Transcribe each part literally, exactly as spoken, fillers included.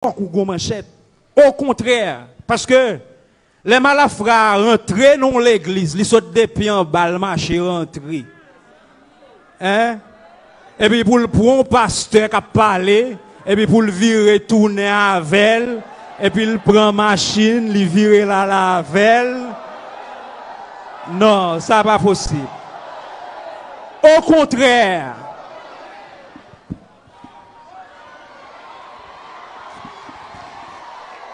fòk ou gon manchèt. Okontrè, paske lè malafra a rantre nan yon legliz, li sot depi anba, l mache rantre. Hein? Epi pou l pran yon pastè k ap pale, epi pou l vire tounen avè l, epi l pran machin, li vire l ale avè l. Non, sa pa posib. Okontrè,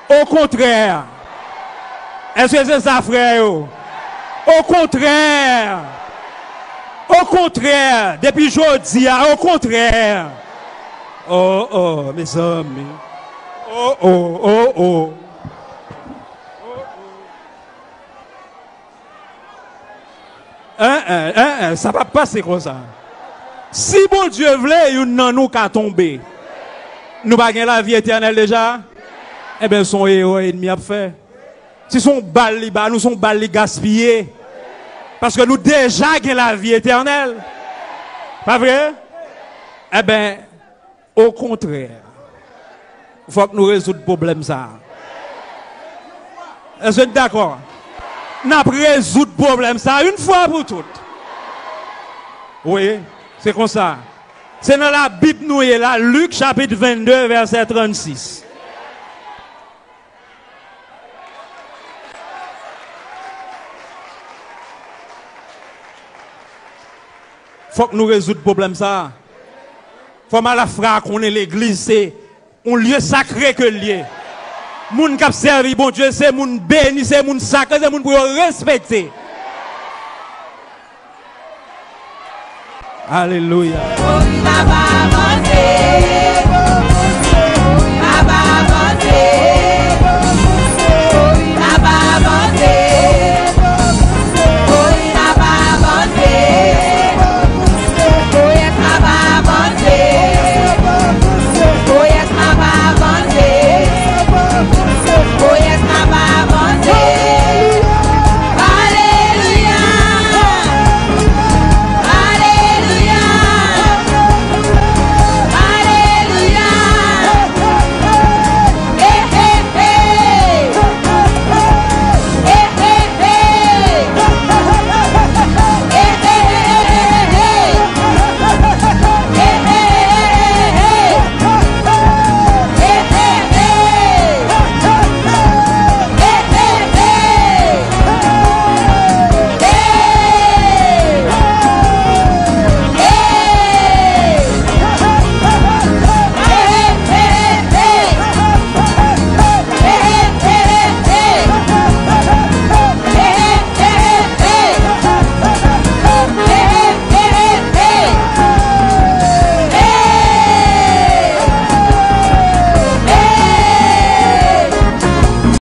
Okontrè. Èske se sa, frè yo? Okontrè. Okontrè. Depi jodi a, okontrè. Oh, oh, mezanmi. Oh, oh, oh, oh. En, en, en, en, sa p ap pase konsa. Si Bondye vle, youn nan nou ka tonbe. Nou pa gen lavi etènèl deja? Enben, se yon erè ènmi ap fè. Si se yon bal li ba nou, se yon bal li gaspiye. Paske nou deja gen lavi etènèl. Pa vre? Enben, Okontrè, fòk nou rezoud pwoblèm sa a. Èske n dakò? N ap rezoud pwoblèm sa a yon fwa pou tout. Wi, se konsa. Se nan Labib nou ye la, Lik chapit vennde, vèsè trannsis. Fòk nou rezoud pwoblèm sa a. Fò malafra a konnen legliz se yon lye sakre ke l ye. Moun k ap sèvi Bondye se moun beni, se moun sakre, se moun pou yo respekte. Alelouya.